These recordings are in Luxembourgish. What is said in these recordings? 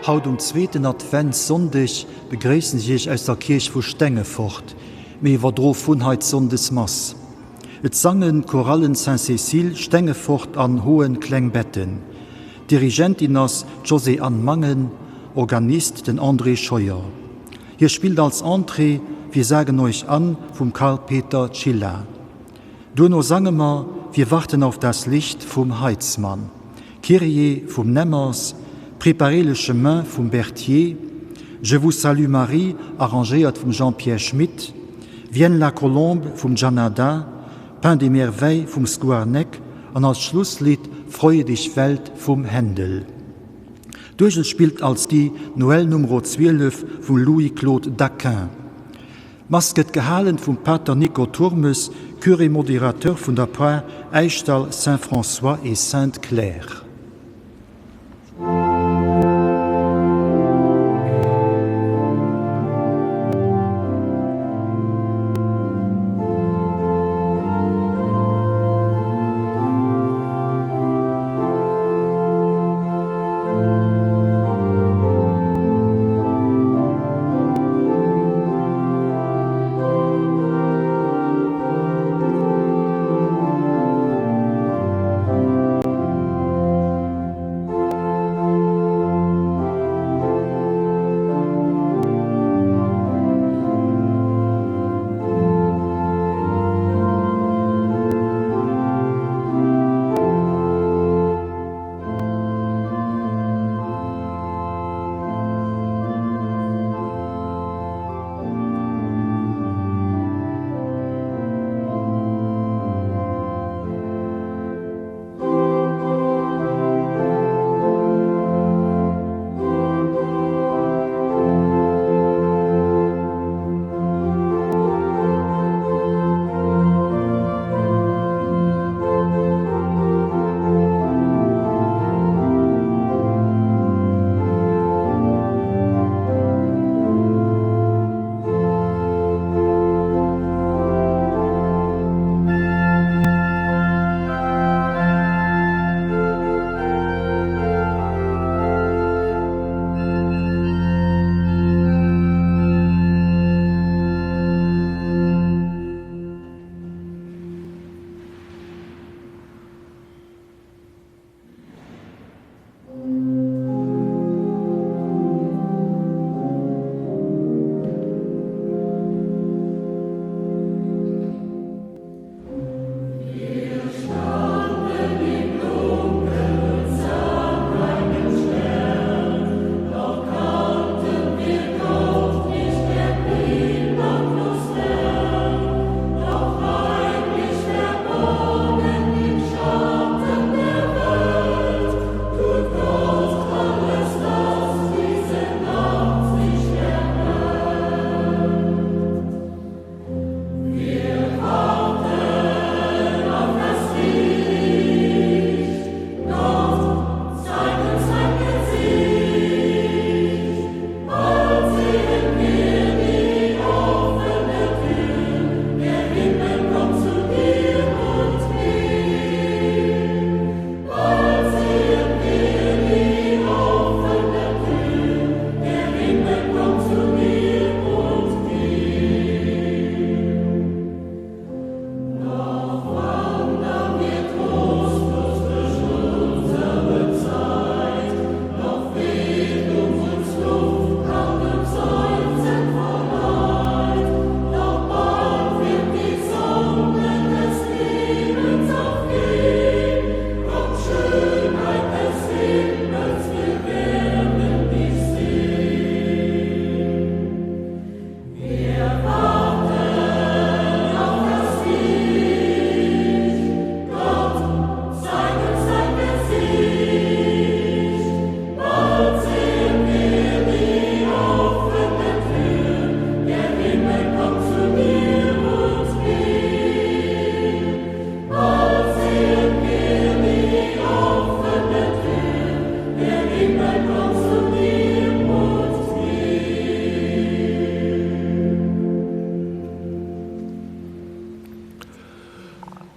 Haut um zweeten Adventssonndeg begréissen ech Iech aus der Kierch vu Stengefort. Mir iwwerdro vun hei d'Sonndesmass. Et sangen d'Chorallen Saint-Cécile, Stengefort an Hoen-Klengbetten. Dirigentin ass d'Josée-Anne Mangen, Organist den André Scheuer. Hie spillt als Entrée Wir sagen euch an vum Carl Peter Chilla. Duerno sange mer Wir warten auf das Licht vum Heitzmann, Kyrie vum Nemmers, Préparez le chemin vum Berthier, Je vous salue Marie arrangéiert vum Jean-Pierre Schmit, Vienne la colombe vum Gianadda, Pain des merveilles vum Scouarnec an als Schlusslidd Freue dich Welt vum Händel. D'Uergel spillt als die Noël Numero 12 vum Louis-Claude Daquin. D'Mass gëtt gehalen vum Pater Nico Turmes, Curé modérateur vun der Par Äischdall Saint-François et Sainte-Claire.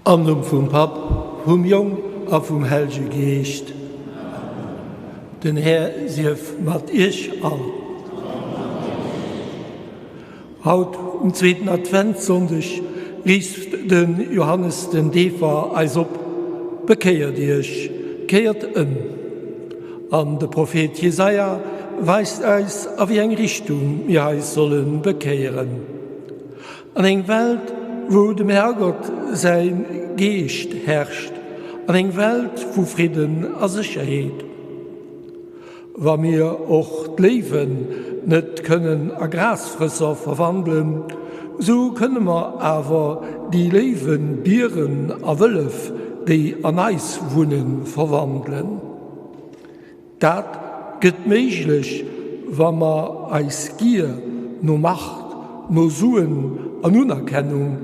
Am Numm vum Papp, vum Jong a vum Hellege Geescht. Amen. Den Här sief mat iech all. Haut um zweeten Adventssonndeg rífft de Johannes den Deefer eis op, Bekéiert iech, kéiert ëm! An de Prophet Jesaja weist eis, a wéi eng Richtung mir eis solle bekéieren. An eng Welt, wou dem Herrgott säi Geescht herrscht, an eng Welt vu Fridden a Sécherheet. Wa mir och d'Léiwen net kënnen a Grasfrësser verwandelen, sou kënne mer awer déi Léiwen, Bieren a Wëllef, déi an eis wunnen, verwandelen. Dat gëtt méiglech, wa mer eis Gier no Macht, no Suen an Unerkennung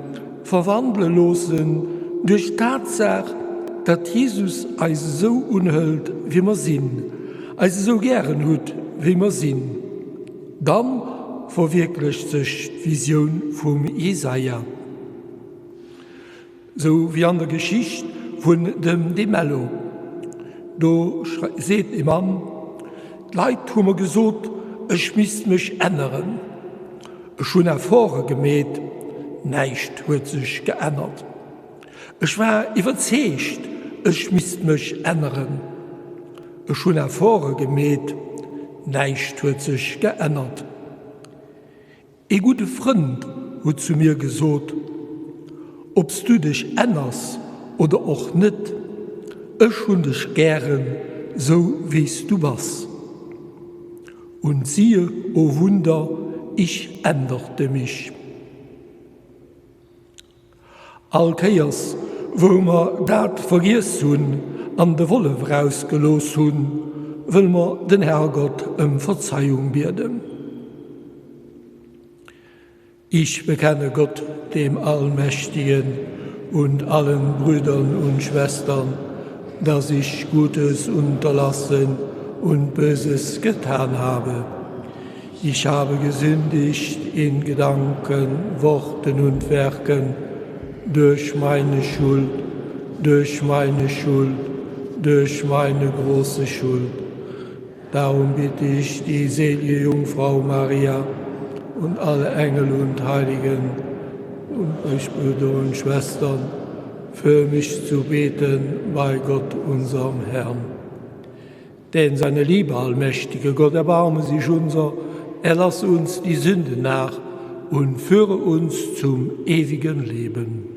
verwandele loossen duerch d'Tatsaach, datt Jesus eis esou unhëlt, wéi mer sinn, eis esou gären hutt, wéi mer sinn. Da verwierklecht sech d'Visioun vum Jesaja. Sou wéi an der Geschicht vun dem De Mello. Do seet e Mann, D'Leit hu mer gesot, ech misst mech änneren. Ech hunn Efforte gemeet, näischt huet sech geännert. Ech war iwwerzeegt, ech misst mech änneren. Ech hunn Efforte gemeet, näischt huet sech geännert. Ee gudde Frënd huet zu mir gesot, Ob s du dech änners oder och net, ech hunn dech gären, sou wéi s du bass. Und siehe, o Wunder, ich änderte mich. All Kéiers, wou mer dat vergiess hunn an de Wollef erausgelooss hunn, wëlle mer den Herrgott ëm Verzeiung bieden. Ich bekenne Gott, dem Allmächtigen, und allen Brüdern und Schwestern, dass ich Gutes unterlassen und Böses getan habe. Ich habe gesündigt in Gedanken, Worten und Werken, durch meine Schuld, durch meine Schuld, durch meine große Schuld. Darum bitte ich die selige Jungfrau Maria und alle Engel und Heiligen und euch Brüder und Schwestern, für mich zu beten bei Gott unserem Herrn. Denn seine Liebe, allmächtige Gott, erbarme sich unser, erlasse uns die Sünden nach und führe uns zum ewigen Leben.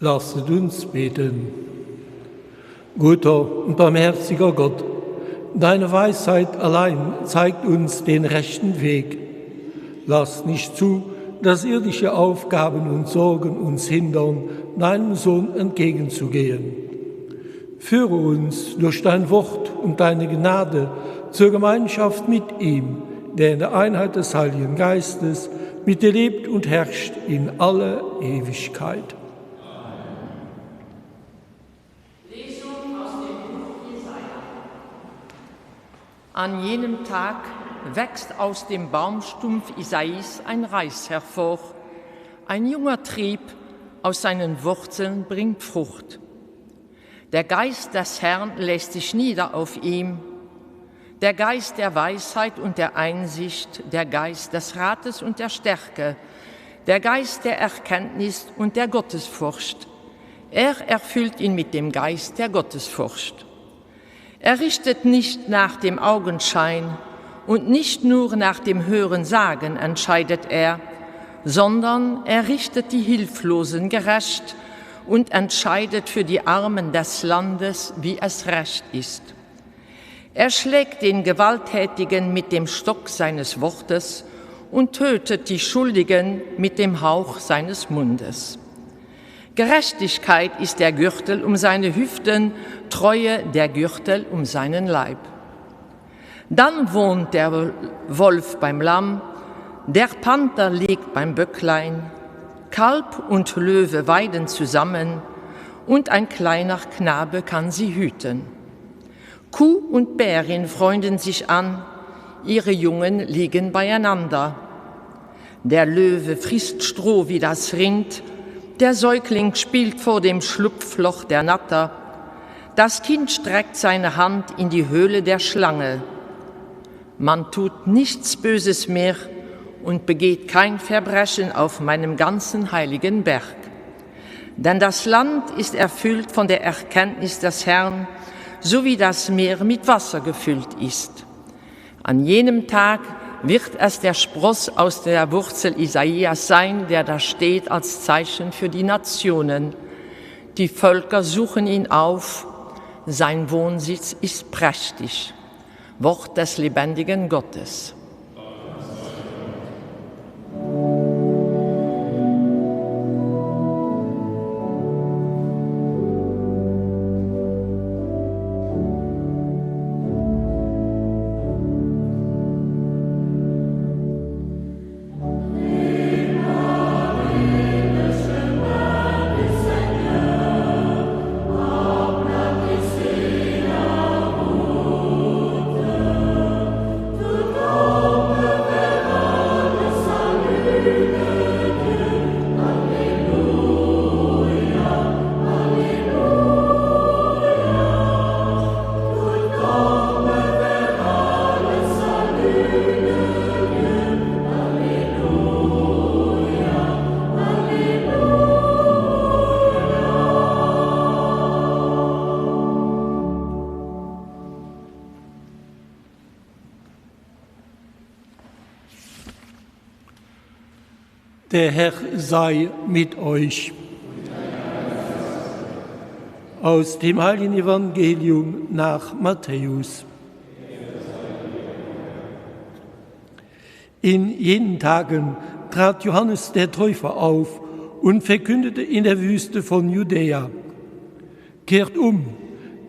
Lasset uns beten. Guter und barmherziger Gott, deine Weisheit allein zeigt uns den rechten Weg. Lass nicht zu, dass irdische Aufgaben und Sorgen uns hindern, deinem Sohn entgegenzugehen. Führe uns durch dein Wort und deine Gnade zur Gemeinschaft mit ihm, der in der Einheit des Heiligen Geistes mit dir lebt und herrscht in alle Ewigkeit. Lesung aus dem Buch Jesaja. An jenem Tag. wächst aus dem Baumstumpf Isais ein Reis hervor. Ein junger Trieb aus seinen Wurzeln bringt Frucht. Der Geist des Herrn lässt sich nieder auf ihm, der Geist der Weisheit und der Einsicht, der Geist des Rates und der Stärke, der Geist der Erkenntnis und der Gottesfurcht. Er erfüllt ihn mit dem Geist der Gottesfurcht. Er richtet nicht nach dem Augenschein und nicht nur nach dem Hören sagen entscheidet er, sondern er richtet die Hilflosen gerecht und entscheidet für die Armen des Landes, wie es recht ist. Er schlägt den Gewalttätigen mit dem Stock seines Wortes und tötet die Schuldigen mit dem Hauch seines Mundes. Gerechtigkeit ist der Gürtel um seine Hüften, Treue der Gürtel um seinen Leib. Dann wohnt der Wolf beim Lamm, der Panther liegt beim Böcklein, Kalb und Löwe weiden zusammen und ein kleiner Knabe kann sie hüten. Kuh und Bärin freunden sich an, ihre Jungen liegen beieinander. Der Löwe frisst Stroh wie das Rind, der Säugling spielt vor dem Schlupfloch der Natter. Das Kind streckt seine Hand in die Höhle der Schlange. Man tut nichts Böses mehr und begeht kein Verbrechen auf meinem ganzen heiligen Berg. Denn das Land ist erfüllt von der Erkenntnis des Herrn, so wie das Meer mit Wasser gefüllt ist. An jenem Tag wird es der Spross aus der Wurzel Isaias sein, der da steht als Zeichen für die Nationen. Die Völker suchen ihn auf, sein Wohnsitz ist prächtig. Wort des lebendigen Gottes. Der Herr sei mit euch. Aus dem heiligen Evangelium nach Matthäus. In jenen Tagen trat Johannes der Täufer auf und verkündete in der Wüste von Judäa: Kehrt um,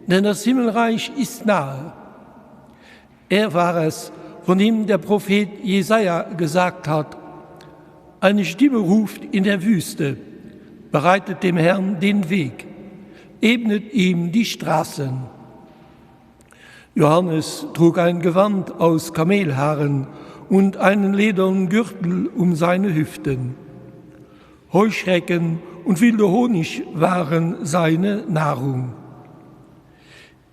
denn das Himmelreich ist nahe. Er war es, von dem der Prophet Jesaja gesagt hat: Eine Stimme ruft in der Wüste, bereitet dem Herrn den Weg, ebnet ihm die Straßen. Johannes trug ein Gewand aus Kamelhaaren und einen ledernen Gürtel um seine Hüften. Heuschrecken und wilde Honig waren seine Nahrung.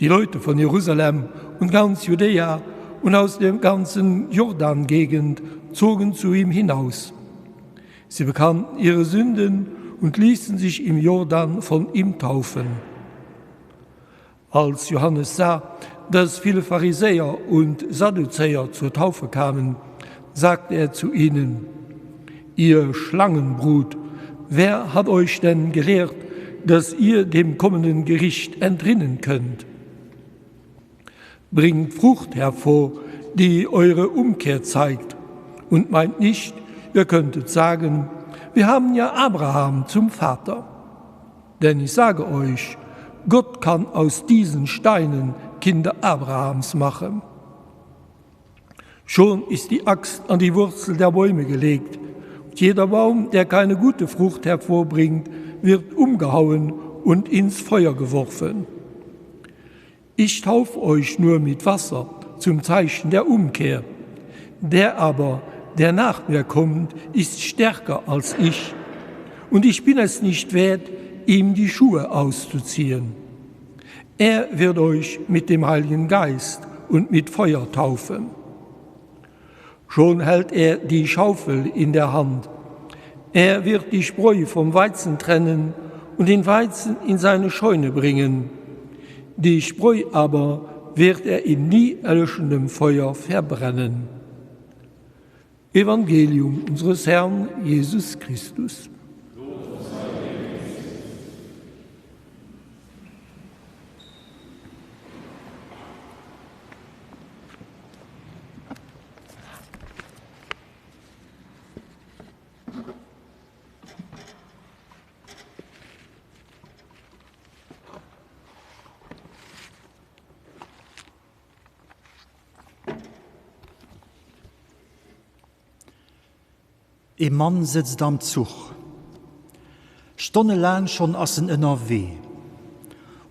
Die Leute von Jerusalem und ganz Judäa und aus der ganzen Jordangegend zogen zu ihm hinaus. Sie bekannten ihre Sünden und ließen sich im Jordan von ihm taufen. Als Johannes sah, dass viele Pharisäer und Sadduzäer zur Taufe kamen, sagte er zu ihnen: Ihr Schlangenbrut, wer hat euch denn gelehrt, dass ihr dem kommenden Gericht entrinnen könnt? Bringt Frucht hervor, die eure Umkehr zeigt, und meint nicht, ihr könntet sagen: Wir haben ja Abraham zum Vater. Denn ich sage euch, Gott kann aus diesen Steinen Kinder Abrahams machen. Schon ist die Axt an die Wurzel der Bäume gelegt, und jeder Baum, der keine gute Frucht hervorbringt, wird umgehauen und ins Feuer geworfen. Ich taufe euch nur mit Wasser zum Zeichen der Umkehr. Der aber, der nach mir kommt, ist stärker als ich, und ich bin es nicht wert, ihm die Schuhe auszuziehen. Er wird euch mit dem Heiligen Geist und mit Feuer taufen. Schon hält er die Schaufel in der Hand. Er wird die Spreu vom Weizen trennen und den Weizen in seine Scheune bringen. Die Spreu aber wird er in nie erlöschendem Feuer verbrennen. Evangelium unseres Herrn Jesus Christus. Ee Mann sëtzt am Zuch. Stonnelaang schonn ass en ënnerwee.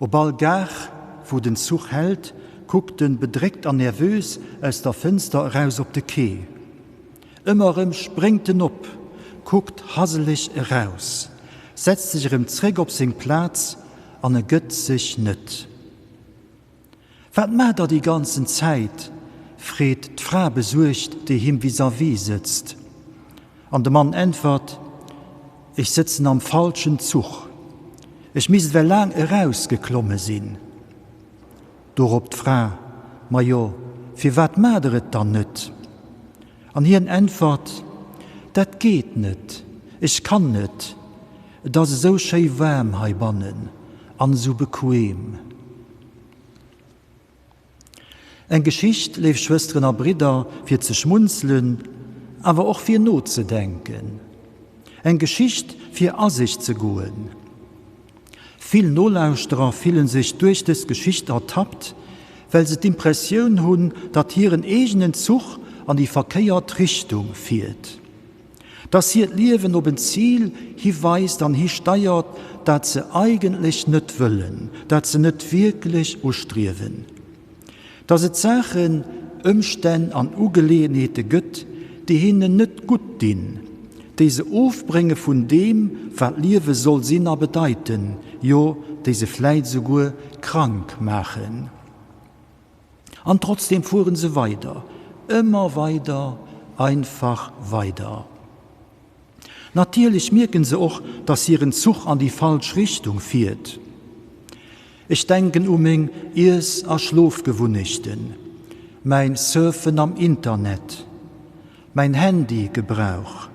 Op all Gare, wou den Zuch hält, kuckt en bedréckt an nervös aus der Fënster eraus op de Quai. Ëmmer erëm spréngt en op, kuckt haseleg eraus, setzt sech erëm zréck op seng Plaz an e gëtt sech net. Wat maacht der déi ganzen Zäit? freet d'Fra besuergt, déi him vis-à-vis sëtzt. An de Mann äntwert, Ech sëtzen am falschen Zuch. Ech misst ewell laang erausgeklomme sinn. Dorop d'Fra, Majo, firwat maacht der et dann net? An hien äntwert, Dat geet net, ech kann net, et ass esou schéi waarm heibannen an esou bequem. Eng Geschicht, léif Schwësteren a Bridder, fir ze schmunzelen, awer och fir nozedenken. Eng Geschicht, fir a sech ze goen. Vill Nolauschterer fillen sech duerch dës Geschicht ertappt, well se d'Impressioun hunn, datt hiren eegenen Zuch an déi verkéiert Richtung fiert. Dass hiert Liewen op en Zil hiweist an histeiert, dat se eigentlech net wëllen, dat se net wierklech ustriewen. Dass et Saachen, Ëmstänn an Ugeleeënheete gëtt, déi hinnen net gutt dinn, déi se ofbrénge vun deem, wat Liewe soll sinn a bedeiten, jo, déi se vläit esouguer krank maachen. An trotzdeem fuere se weider, ëmmer weider, einfach weider. Natierlech mierken se och, dass hiren Zuch an déi falsch Richtung fiert. Ech denken u meng Iess a Schlofgewunnechten, mäin Surfen am Internet, mäin Handygebrauch,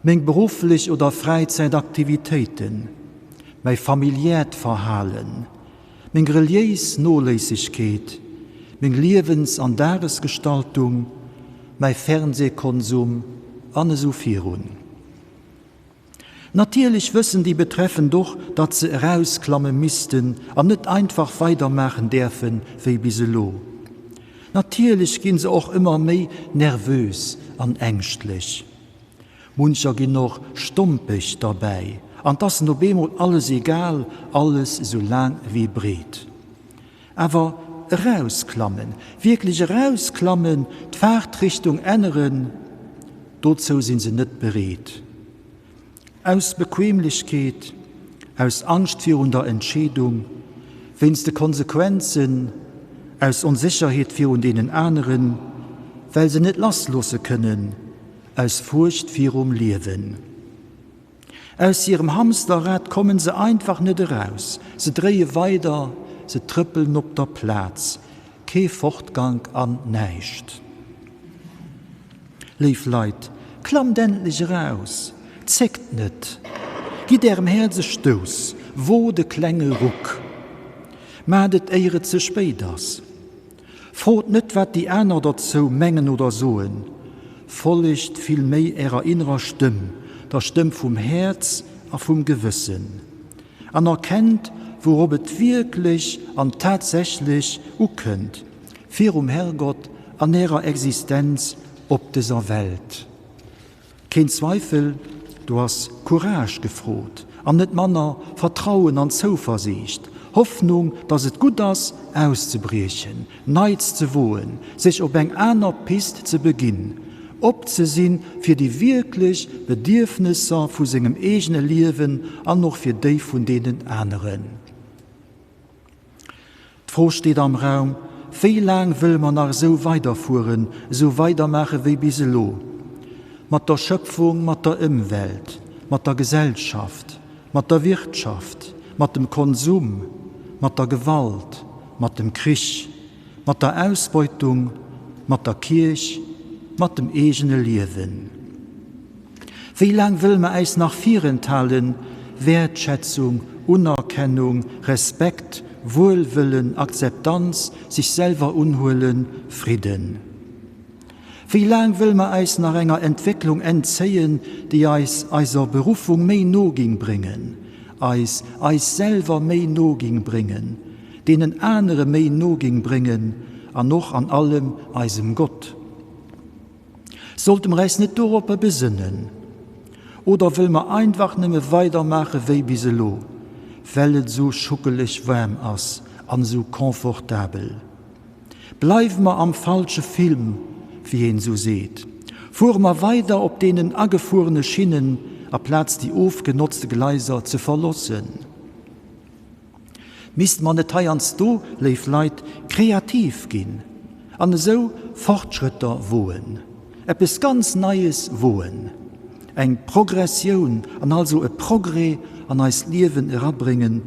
meng berufflech oder Fräizäitaktivitéiten, mäi familiäert Verhalen, meng reliéis Noléissegkeet, meng Liewens an Dagesgestaltung, mäi Fernsehkonsum an esou virun. Natierlech wëssen déi Betreffend och, datt se erausklamme missten an net einfach weidermaachen däerfe wéi bis elo. Natierlech ginn se och ëmmer méi nervös an ängschtlech. Muncher ginn och stompeg derbäi an 't ass en op eemol alles egal, alles esou laang ewéi breet. Awer erausklammen, wierklech erausklammen, d'Faartrichtung änneren, dozou si se net bereet. Aus Bequemlechkeet, aus Angscht virun der Entscheedung, wéinst de Konsequenzen, aus Onsécherheet virun deenen aneren, well se net lassloosse kënnen, Aus Furcht virum Liewen. Aus hirem Hamsterrad kommen se einfach net eraus. Se dréie weider, se trëppelen op der Plaz. Kee Fortgank an näischt. Léif Leit, klammt endlech eraus! Zéckt net! Gitt ärem Häerz e Stouss, wot e klenge Ruck. Maacht et éier et ze spéit ass. Frot net wat déi aner derzou mengen oder soen, follegt vill méi ärer innerer Stëmm, der Stëmm vum Häerz a vum Gewëssen, an erkennt wourop et wierklech an tatsächlech ukënnt, virum Herrgott an ärer Existenz op dëser Welt. Keen Zweifel, do ass Courage gefrot an net manner Vertrauen an Zouversiicht. Hoffnung, dass et gutt ass, auszebriechen, Neits ze woen, sech op eng aner Pist ze beginn, op ze sinn fir déi wierklech Bedierfnesser vu sengem eegene Liewen an och fir déi vun deenen aneren. D'Fro steet am Raum, Wéi laang wëlle mer nach esou weiderfueren, esou weidermaache wéi bis elo? Mat der Schöpfung, mat der Ëmwelt, mat der Gesellschaft, mat der Wirtschaft, mat dem Konsum, mat der Gewalt, mat dem Krich, mat der Ausbeutung, mat der Kierch, mat dem eegene Liewen. Wéi laang wëlle mer äis nach virenthalen, Wäertschätzung, Unerkennung, Respekt, Wuelwëllen, Akzeptanz, sech selwer unhuelen, Fridden? Wéi laang wëlle mer äis nach enger Entwécklung entzéien, déi eis eiser Beruffung méi no ging bréngen, eis eis selwer méi no ging bréngen, deenen anere méi no ging bréngen an och an allem eisem Gott? Sollte mer äis net doropper besënnen? Oder wëlle mer einfach nëmme weidermaache wéi bis elo, well et esou schuckeleg waarm ass an esou confortabel? Bleiwe mer am falsche Film, wéi een esou seet. Fuere mer weider op deenen agefuerene Schinnen, aplaz déi ofgenotzte Gleiser ze verlossen. Misste mer net heiansdo, léif Leit, kreativ ginn an esou Fortschrëtter woen, eppes ganz Neies woen, eng Progressioun an also e Progrès an eist Liewen erabréngen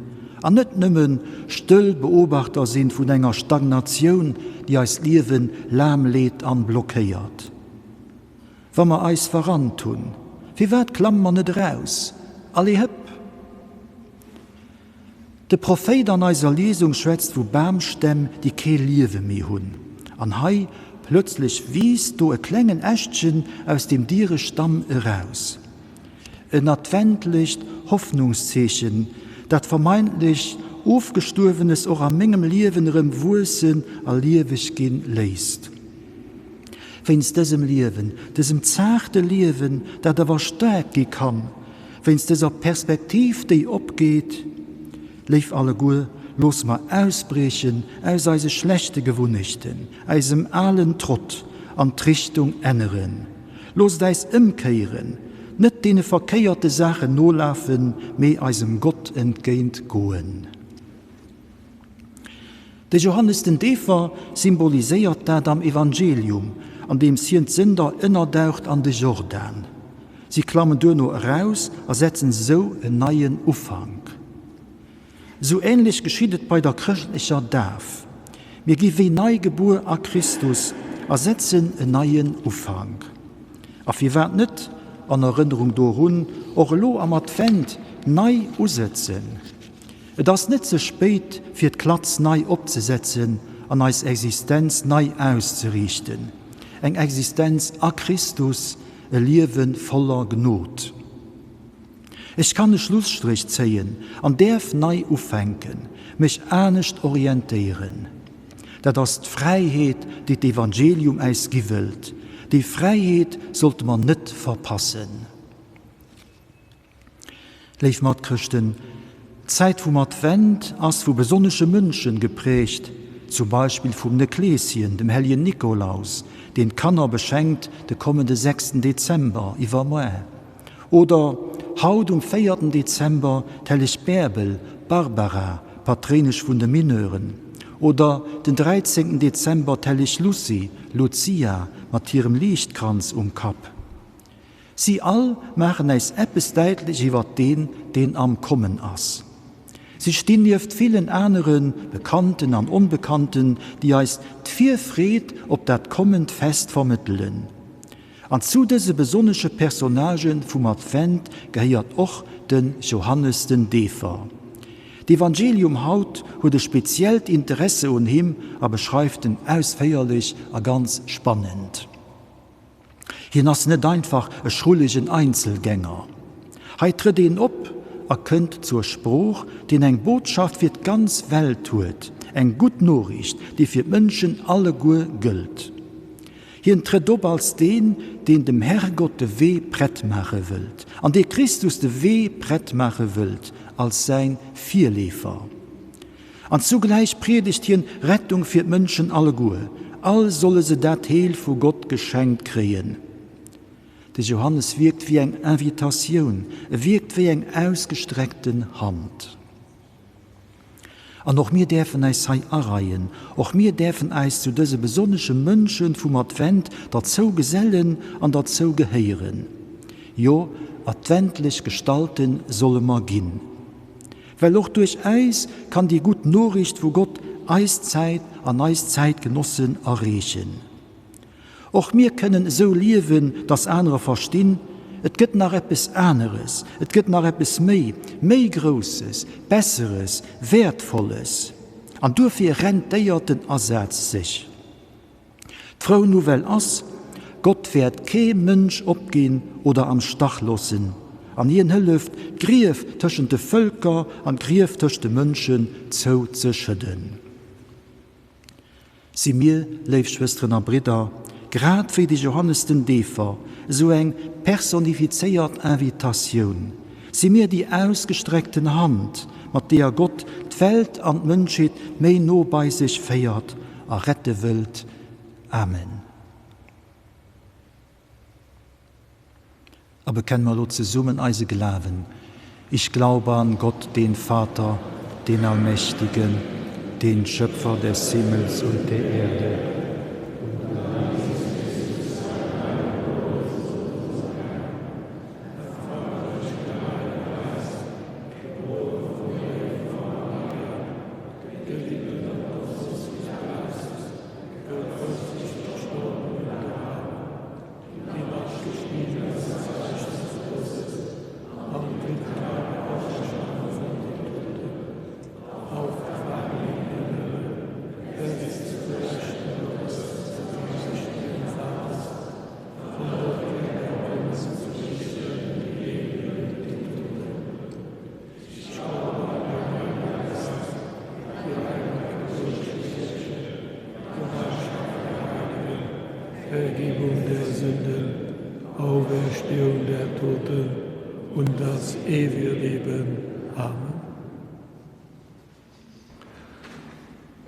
an net nëmme stëll Beobachter sinn vun enger Stagnatioun, déi eist Liewen lahmleet an blockéiert. Wa mer eis verrannt hunn, firwat klamme mer net eraus? Allez hëpp! De Prophéit an eiser Liesung schwätzt vu Bamstämm, déi kee Liewe méi hunn. An hei, plötzlech wiisst do e klengen Äschtchen aus dem diere Stamm eraus. En adventlecht Hoffnungszeechen, dat vermeintlech Ofgestuerwenes och a mengem Liewen erëm wuessen a lieweg ginn léisst. Wéinst dësem Liewen, dësem zaarte Liewen, dat awer staark gi kann, wéinst dëser Perspektiv, déi opgeet, léif alleguer, loosse mer ausbriechen aus eise schlechte Gewunnechten, eisem alen Trott an d'Richtung änneren. Loosst äis ëmkéieren, net deene verkéierte Saachen nolafen, mee eisem Gott entgéint goen. De Johannes den Deefer symboliséiert dat am Evangelium, andeems hien d'Sënder ënnerdaucht an de Jordan. Si klammen duerno eraus a setzen esou en neien Ufank. Esou änlech geschitt et bei der chrëschtlecher Daf. Mir gi wéi nei gebuer a Christus a setzen en neien Ufank. A firwat net, an Erënnerung dorun, och elo am Advent nei usëtzen? Et ass net ze spéit fir d'Klatz nei opzesetzen an eis Existenz nei auszeriichten, eng Existenz a Christus, e Liewe voller Gnod. Ech kann e Schlusstréch zéien an däerf nei ufänken, mech anescht orientéieren. Dat ass d'Fräiheet, déi d'Evangelium äis gi wëllt. Déi Fräiheet sollte mer net verpassen. Léif Matchrëschten, d'Zäit vum Advent ass vu besonnesche Mënschen geprägt, zum Beispill vum Nekleeschen, dem helljen Nikolaus, deen d'Kanner beschenkt de kommende sechsten Dezember, iwwermuer, oder haut um véierten Dezember d'helleg Bäerbel, Barbara, Patréinesch vun de Mineuren, oder den dräizéngten Dezember d'helleg Lucie, Lucia, mat hirem Liichtkranz um Kapp. Si all maachen äis eppes däitlech iwwer deen, deen am Kommen ass. Si stinn nieft villen anere Bekannten an Onbekannten, déi eis d'Virfreed op dat kommend Fest vermëttelen. An zu dëse besonnesche Personnagë vum Advent gehéiert och de Johannes den Deefer. D'Evangelium haut huet e speziellt Interesse un him a beschreift en ausféierlech a ganz spannend. Hien ass net einfach e schrullegen Einzelgänger. Hei trëtt een op a kënnt zur Sprooch, deen eng Botschaft fir d'ganz Welt huet, eng gutt Noriicht, déi fir d'Mënschen alleguer gëllt. Hien trëtt op als deen, deen dem Herrgott de Wee prett maache wëllt, an dee Christus de Wee prett maache wëllt als säin Virleefer. An zugläich priedegt hien Rettung fir d'Mënschen alleguer, all solle se dat Heel vu Gott geschenkt kréien. De Johannes wierkt wéi eng Invitatioun, e wierkt wéi eng ausgestreckten Hand. An och mir däerfen äis hei areien, och mir däerfen äis zu dëse besonnesche Mënsche vum Advent derzou gesellen an derzou gehéieren. Jo, adventlech Gestalte solle mer ginn. Well och duerch äis kann déi gutt Noriicht vu Gott eis Zäit an eis Zäitgenossen erreechen. Och mir kënnen esou liewen, dass anerer verstinn, Et gëtt nach eppes aneres, et gëtt nach eppes méi, méi Grousses, Besseres, Wäertvolles. An duerfir rentéiert den Asaz sech. D'frou Nouvelle ass, Gott wäert kee Mënsch opginn oder am Stach loossen, an hien hëlleft, d'Grief tëschent de Vëlker an d'Grief tëscht de Mënschen zouzeschëdden. Si mir, léif Schwësteren a Bridder, grad wéi de Johannes den Deefer, esou eng personifizéiert Invitatioun? Si mir déi ausgestreckten Hand, mat deeër Gott d'Welt an d'Mënschheet méi no bei sech féiert a rette wëllt? Amen. A bekenne mer elo zesummen eise Glawen, Ich glaube an Gott, den Vater, den Allmächtigen, den Schöpfer des Himmels und der Erde, und an Jesus Christus, seinen eingeborenen Sohn, unseren Herrn, empfangen durch den Heiligen Geist, geboren von der Jungfrau Maria, gelitten unter Pontius Pilatus, gekreuzigt, gestorben und begraben, Vergebung der Sünden, Auferstehung der Toten und das ewige Leben. Amen.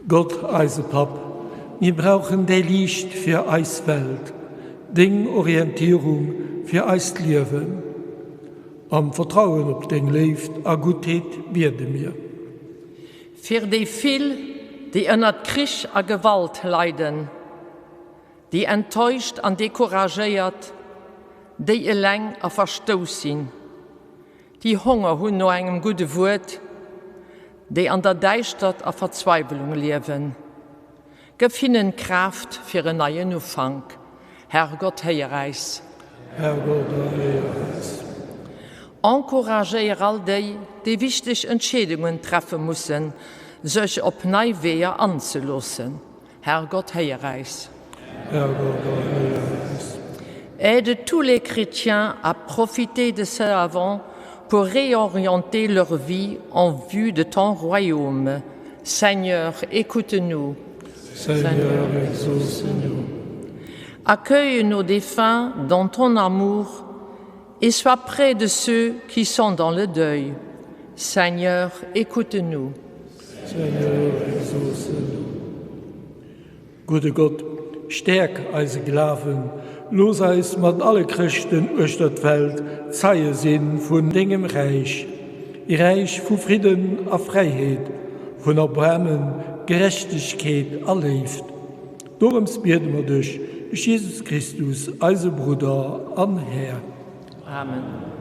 Gott, eise Papp, mir brauchen däi Liicht fir eis Welt, deng Orientierung fir eist Liewen. Am Vertrauen op deng Léift a Guttheet biede mir. Fir déi vill, déi ënnert Krich a Gewalt leiden, déi enttäuscht an decouragéiert, déi eleng a verstouss sinn, déi Honger hunn no engem gudde Wuert, déi an der Däischtert a Verzweiwelung liewen. Gëff hinnen d'Kraaft fir en neien Ufank. Herrgott, héier äis. Herrgott, erhéier äis. Encouragéier all déi, déi wichteg Entscheedungen treffe mussen, sech op nei Weeër anzeloossen. Herrgott, héier äis. Herrgott, erhéier äis. Aide tous les chrétiens à profiter de ce Avent pour réorienter leur vie en vue de ton royaume. Seigneur, écoute-nous. Seigneur, exauce-nous. Accueille nos défunts dans ton amour et sois près de ceux qui sont dans le deuil. Seigneur, écoute-nous. Seigneur, exauce-nous. Gudde Gott, stäerk eise Glawen, looss eis mat alle Chrëschten uechter d'Welt Zeie si vun dengem Räich, ee Räich vu Fridden a Fräiheet, vun Erbaarmen, Gerechtegkeet a Léift. Dorëms biede mer dech duerch Jesus Christus, eise Brudder an Här. Amen.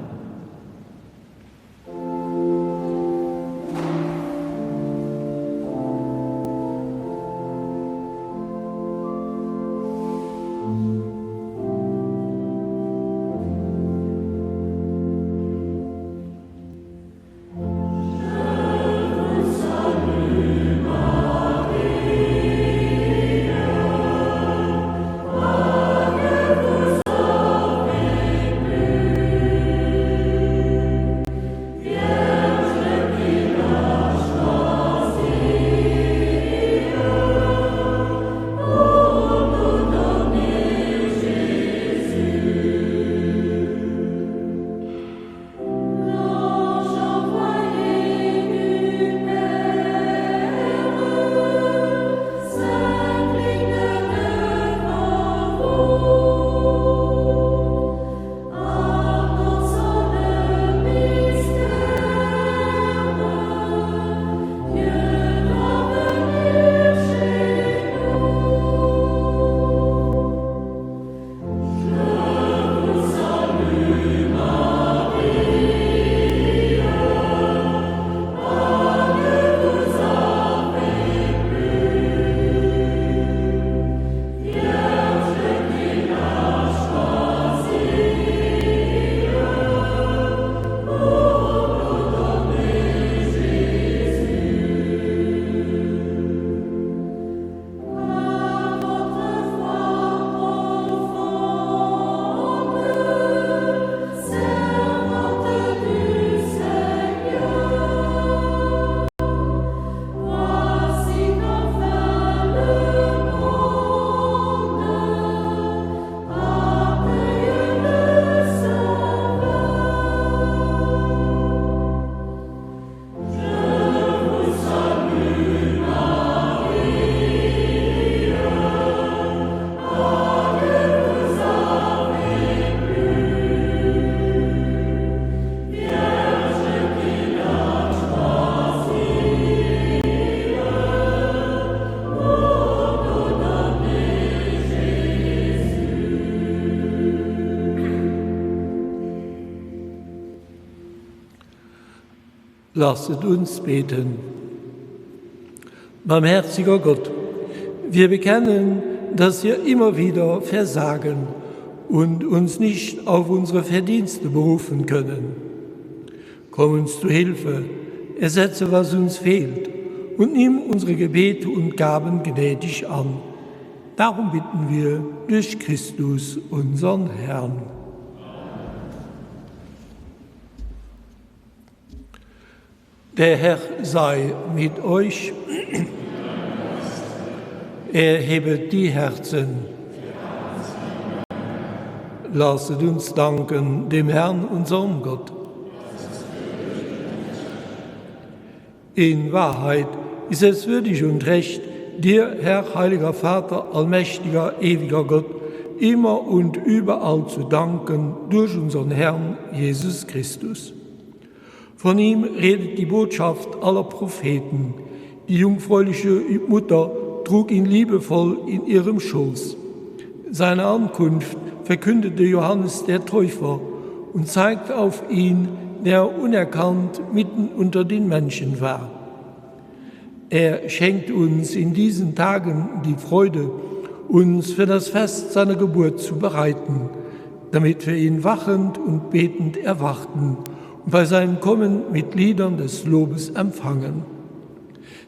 Lasset uns beten. Barmherziger Gott, wir bekennen, dass wir immer wieder versagen und uns nicht auf unsere Verdienste berufen können. Komm uns zu Hilfe, ersetze, was uns fehlt, und nimm unsere Gebete und Gaben gnädig an. Darum bitten wir durch Christus, unseren Herrn. Der Herr sei mit euch. Erhebet die Herzen. Lasset uns danken dem Herrn, unserem Gott. In Wahrheit ist es würdig und recht, dir, Herr, heiliger Vater, allmächtiger, ewiger Gott, immer und überall zu danken durch unseren Herrn Jesus Christus. Von ihm redet die Botschaft aller Propheten. Die jungfräuliche Mutter trug ihn liebevoll in ihrem Schoß. Seine Ankunft verkündete Johannes der Täufer und zeigte auf ihn, der unerkannt mitten unter den Menschen war. Er schenkt uns in diesen Tagen die Freude, uns für das Fest seiner Geburt zu bereiten, damit wir ihn wachend und betend erwarten und bei seinem Kommen mit Liedern des Lobes empfangen.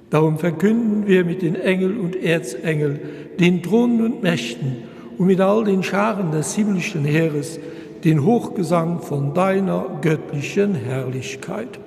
Darum verkünden wir mit den Engel und Erzengel, den Thronen und Mächten und mit all den Scharen des himmlischen Heeres den Hochgesang von deiner göttlichen Herrlichkeit.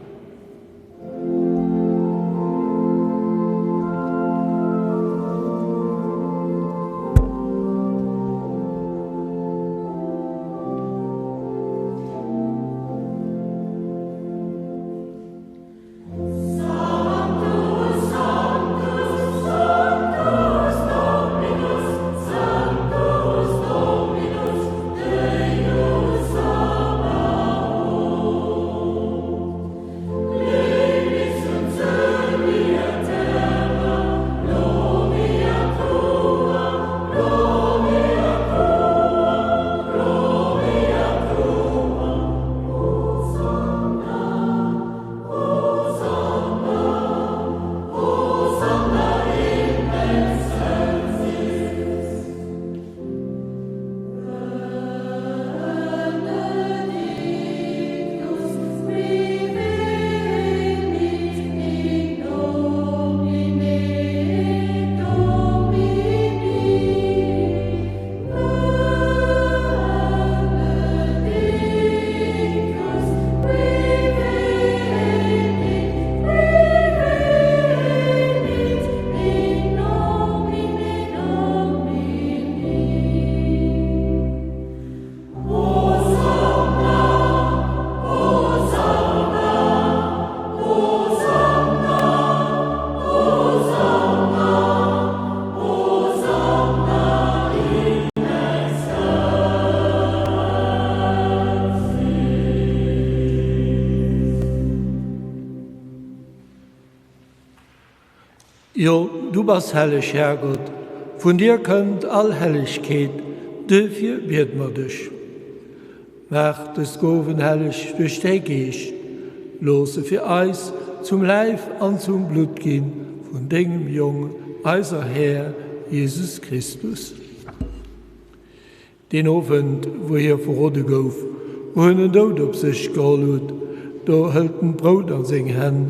Jo, du bass helleg, Härgott, vun dir kënnt all Hellegkeet, duerfir biede mer dech. Maach dës Gowen helleg duerch däi Geescht, looss se fir eis zum Läif an zum Blutt gi vun dengem Jong, eiser Här Jesus Christus. Deen Owend, wou hie verrodde gouf, wou en den Doud op sech geholl huet, do hëlt en d'Brout a seng Hänn,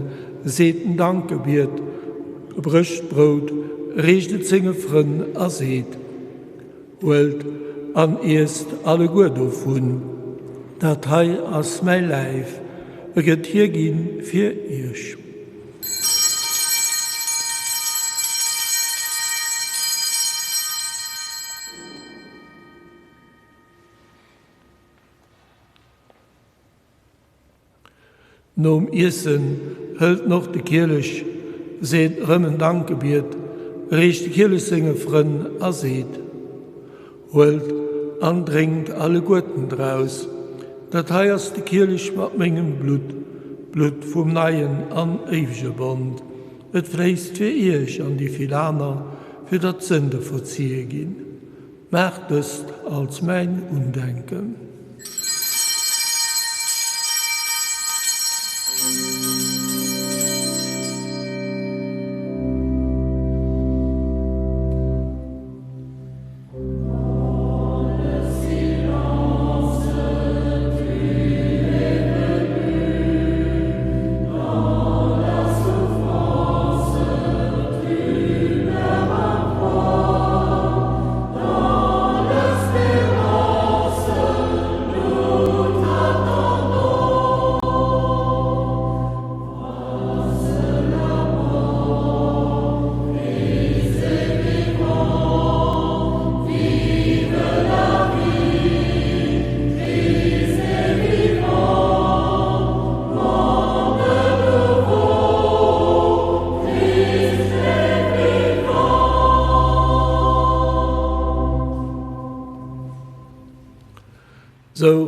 seet en Dankgebiet, brécht d'Brout, reecht et senge Frënn a seet, Huelt an iesst alleguer dovun, dat hei ass mäi Läif, e gëtt hierginn fir iech. Nom Iessen hëlt en och de Kielech, seet erëm en Dankgebiet, reecht de Kielech senge Frënn a seet, Huelt an drénkt alleguerten draus, dat hei ass de Kielech mat mengem Blutt, d'Blutt vum neien an éiwege Bond. Et fléisst fir iech an déi vill aner, fir datt d'Sënde verzie ginn. Maacht dëst als mäin Undenken.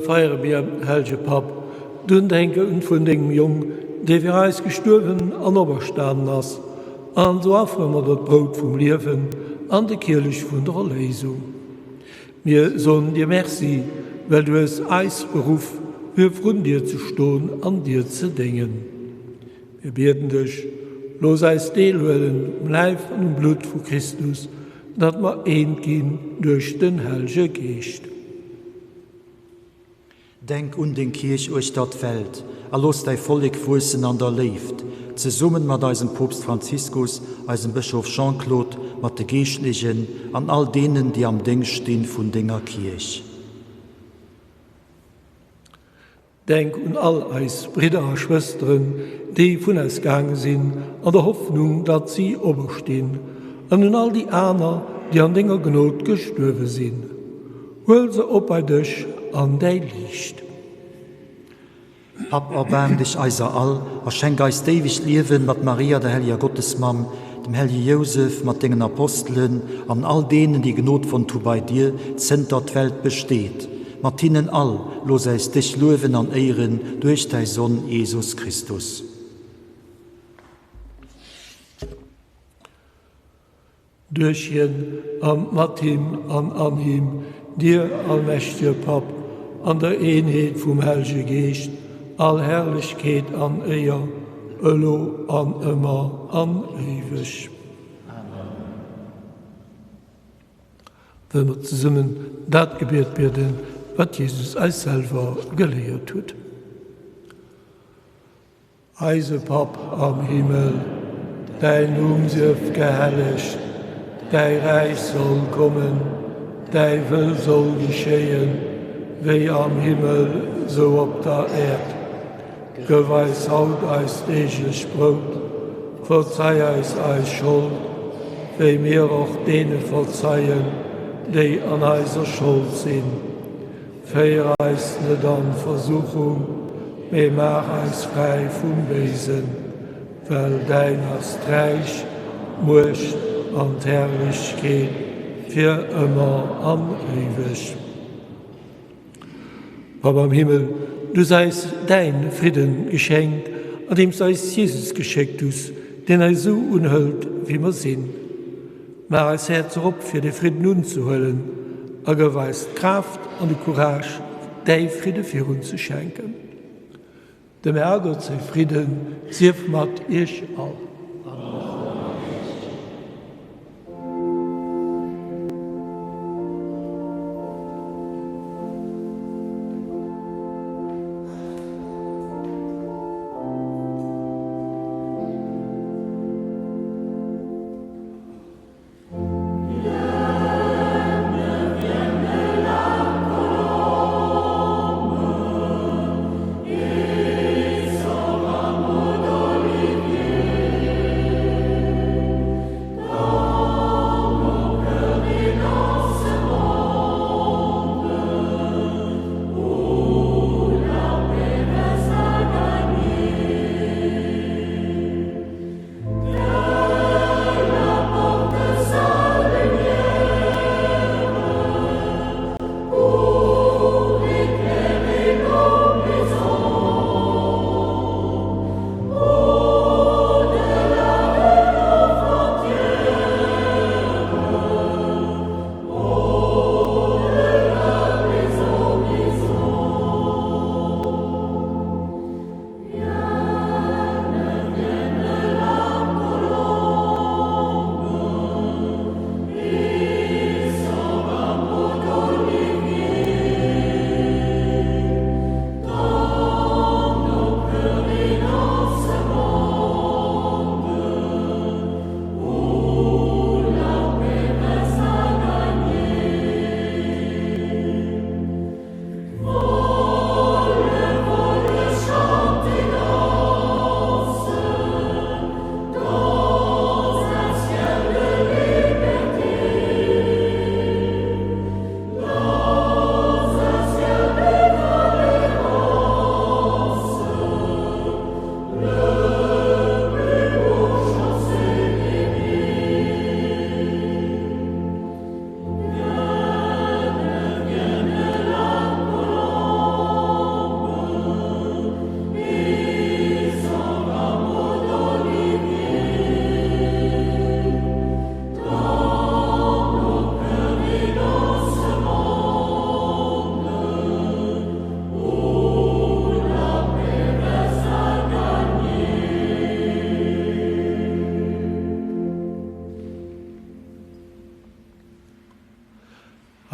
feiere mir, hellege Papp, d'Undenke vun dengem Jong, dee fir eis gestuerwen an operstanen ass, an esou affere mer der d'Brout vum Liewen an de Kielech vun der Erléisung. Mir soen dir Merci, well du hues eis beruff, fir vrun dir ze stoen an dir ze déngen. Mir bieden dech, looss eis deelhuelen um Läif an um Blutt vu Christus, datt mer eent ginn duerch den Hellege Geescht. Denk un deng Kierch uechter d'Welt a looss däi Vollek wuessen an der Léift, zesummen mat eisem Poopst Franziskus, eisem Bëschof Jean-Claude, mat de Geeschtlechen an all deenen, déi am Déngscht stinn vun denger Kierch. Denk un all eis Bridder a Schwësteren, déi vun eis gaange sinn, an der Hoffnung, datt si operstinn, an un all déi aner, déi an denger Gnod gestuerwe sinn. Huel se op bei dech an däi Liicht. Papp, erbaarm dech eiser all a schenk eis d'éiwegt Liewen mat Maria, der helleger Gottesmamm, dem hellege Jousef, mat dengen Apostelen an all deenen, déi Gnod fonnt hu bei dir, zënter d'Welt besteet. Mat hinnen all looss äis dech luewen an éieren duerch däi Sonn Jesus Christus. Duerch hien a mat him an an him, dir allmächtege Papp, an der Eenheet vum Hellege Geescht, all Herrlechkeet an Éier, elo an ëmmer an éiweg. Amen. Wëlle mer zesummen dat Gebiet bieden, wat Jesus eis selwer geléiert huet. Eise Papp am Himmel, däin Numm sief gehellegt, däi Räich soll kommen, däi Wëll soll geschéien, wéi am Himmel, sou op der Äerd. Gëff eis haut eist deeglecht Brout. Verzei eis eis Schold, wéi mir och deene verzeien, déi an eiser Schold sinn. Féier eis net an Versuchung, mee maach eis fräi vum Béisen, well däin ass d'Räich, d'Muecht an d'Herrlechkeet fir ëmmer an éiweg. Papp am Himmel, du hues eis däin Fridden geschenkt, andeems du eis Jesus geschéckt hues, deen eis esou unhëlt, wéi mer sinn. Maach eis Häerzer op, fir dee Fridden unzehuelen, a gëff eis d'Kraaft an de Courage, däi Fridde virunzeschenken. Dem Herrgott säi Fridden sief mat iech all.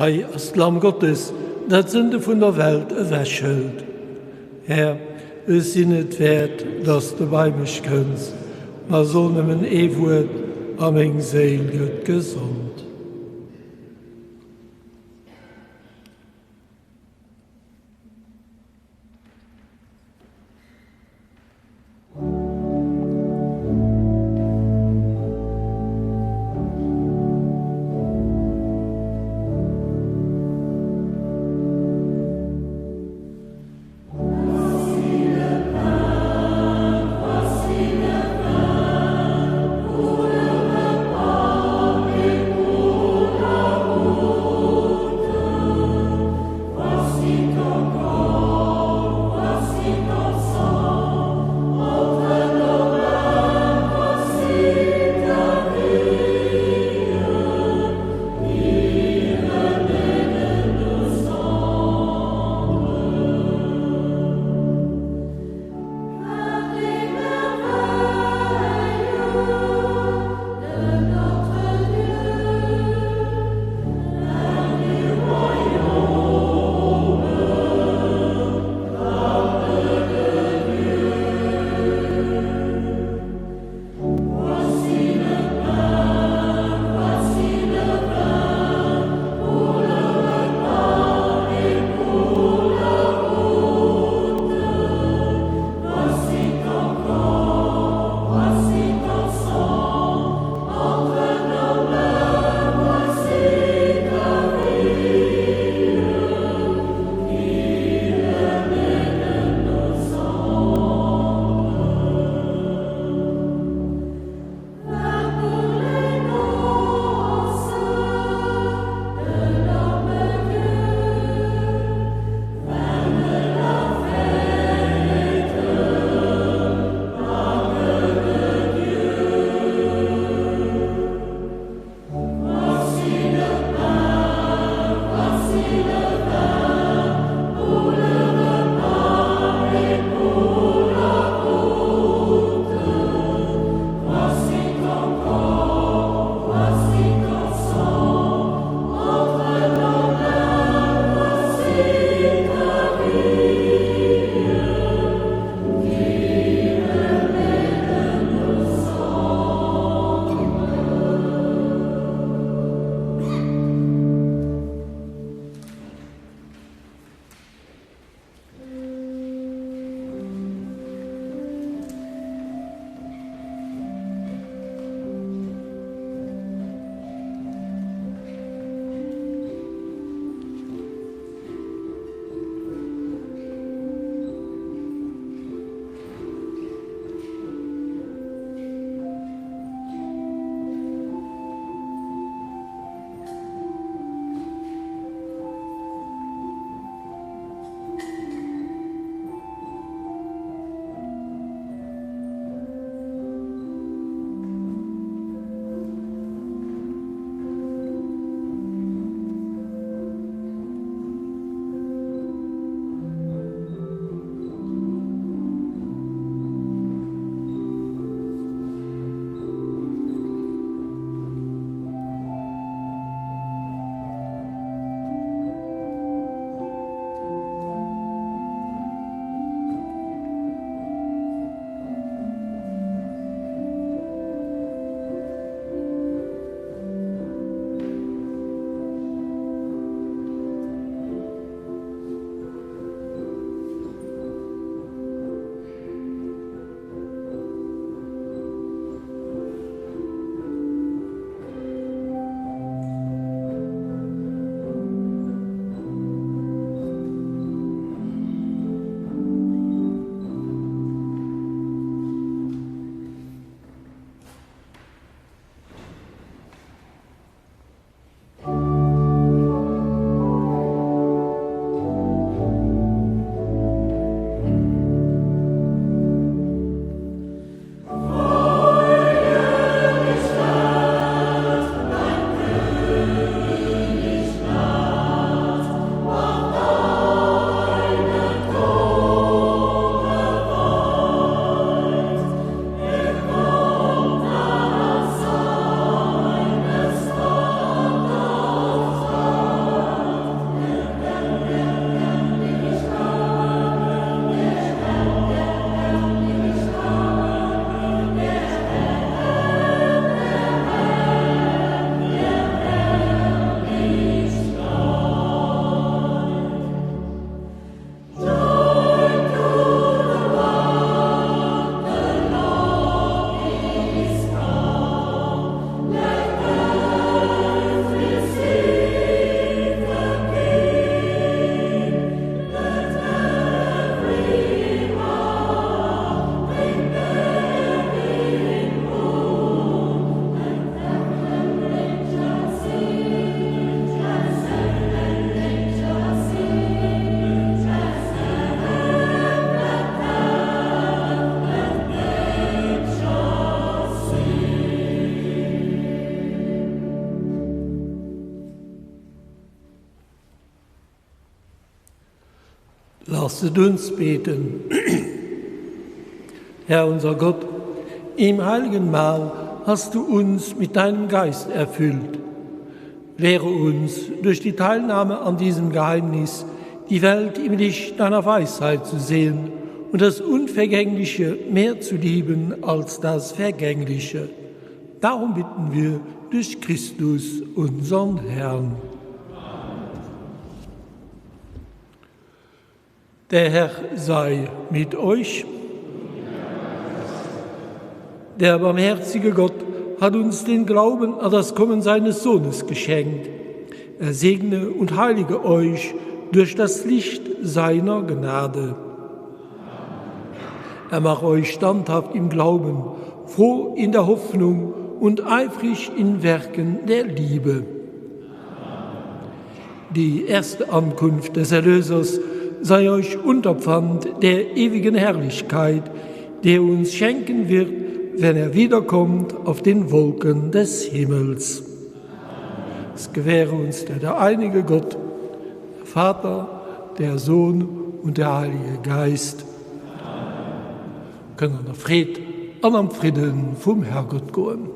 Hei ass d'Lamm Gottes, dat d'Sënde vun der Welt ewechhëlt. Här, ech sinn net wäert, dass s de bei mech kënns, ma so nëmmen ee Wuert, a meng Séil gëtt gesond. Lasset uns beten. Herr unser Gott, im heiligen Mahl hast du uns mit deinem Geist erfüllt. Lehre uns durch die Teilnahme an diesem Geheimnis, die Welt im Licht deiner Weisheit zu sehen und das Unvergängliche mehr zu lieben als das Vergängliche. Darum bitten wir durch Christus, unseren Herrn. Der Herr sei mit euch. Der barmherzige Gott hat uns den Glauben an das Kommen seines Sohnes geschenkt. Er segne und heilige euch durch das Licht seiner Gnade. Er mache euch standhaft im Glauben, froh in der Hoffnung und eifrig in Werken der Liebe. Die erste Ankunft des Erlösers sei euch Unterpfand der ewigen Herrlichkeit, der uns schenken wird, wenn er wiederkommt auf den Wolken des Himmels. Es gewähre uns der, der einige Gott, der Vater, der Sohn und der Heilige Geist. Kënne an der Freed an am Fridden vum Herrgott goen.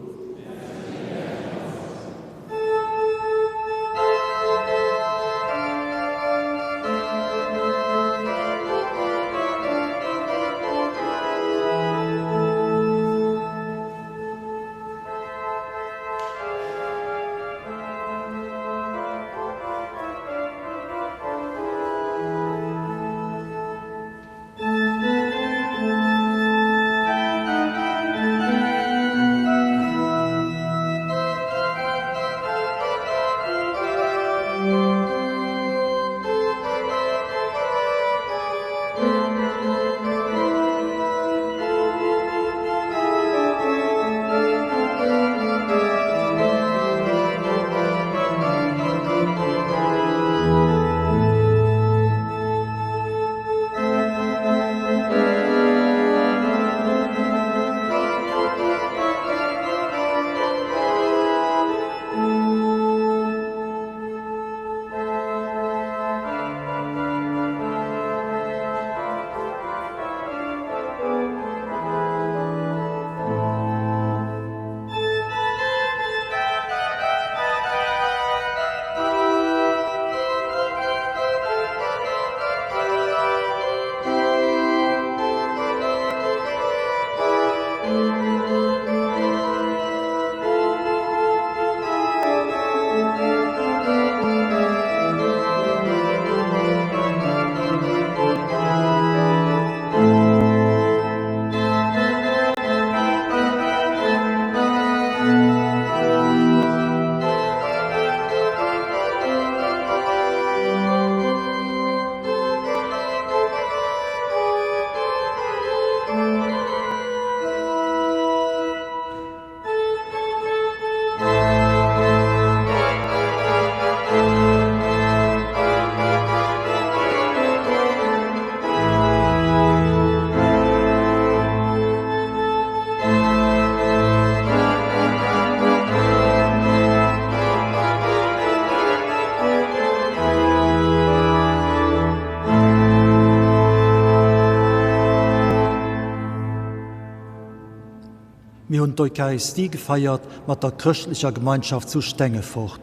Mir hunn d'Eucharistie gefeiert mat der chrëschtlecher Gemeinschaft zu Stengefort.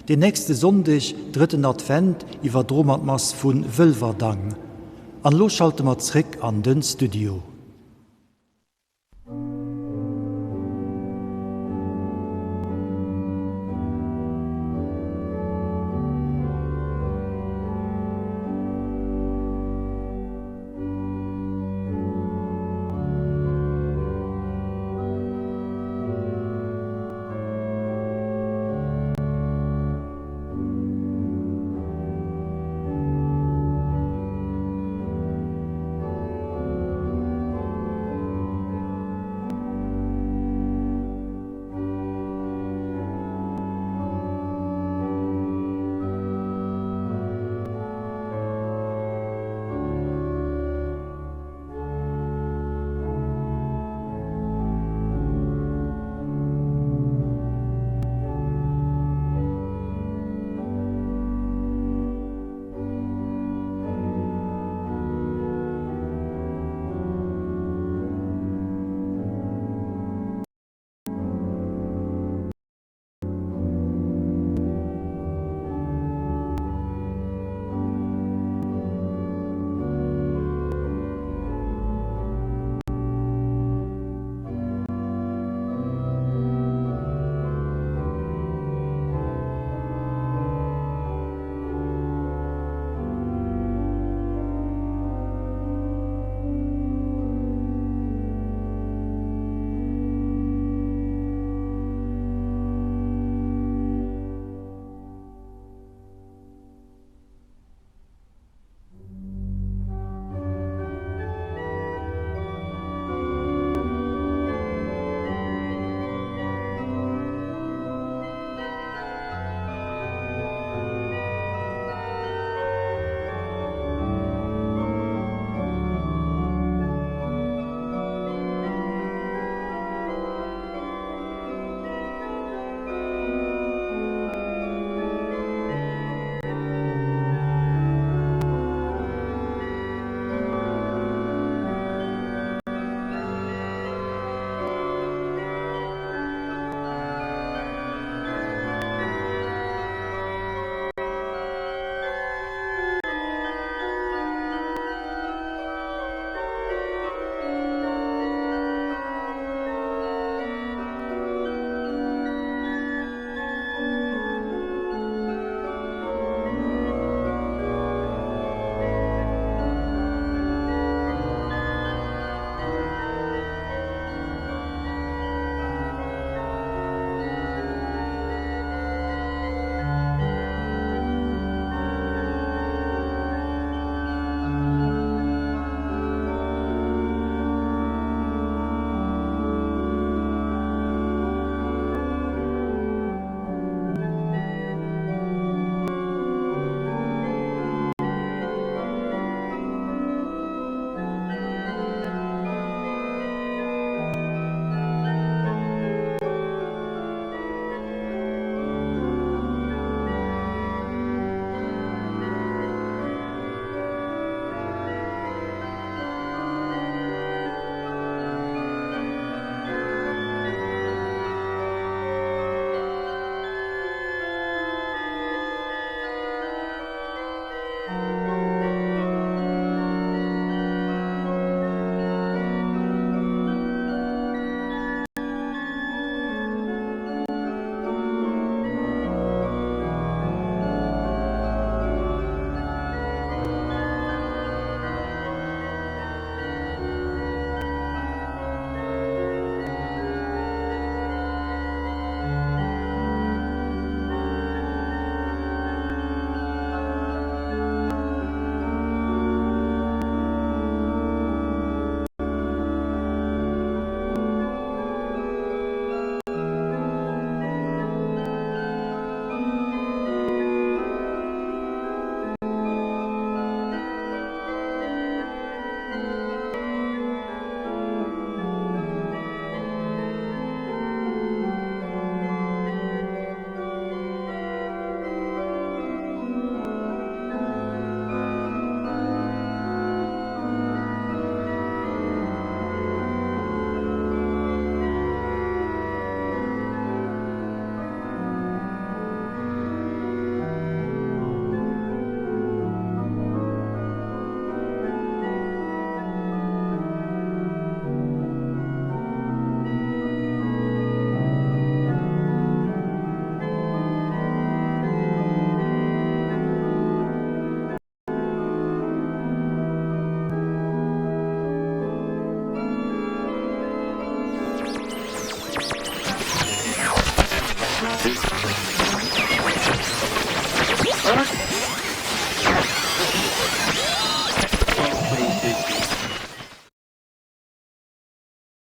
Den nächste Sonndeg, drëtten Advent, iwwerdroe mer d'Mass vu Wëlwerdang. An elo schalte mer zréck an den Studio.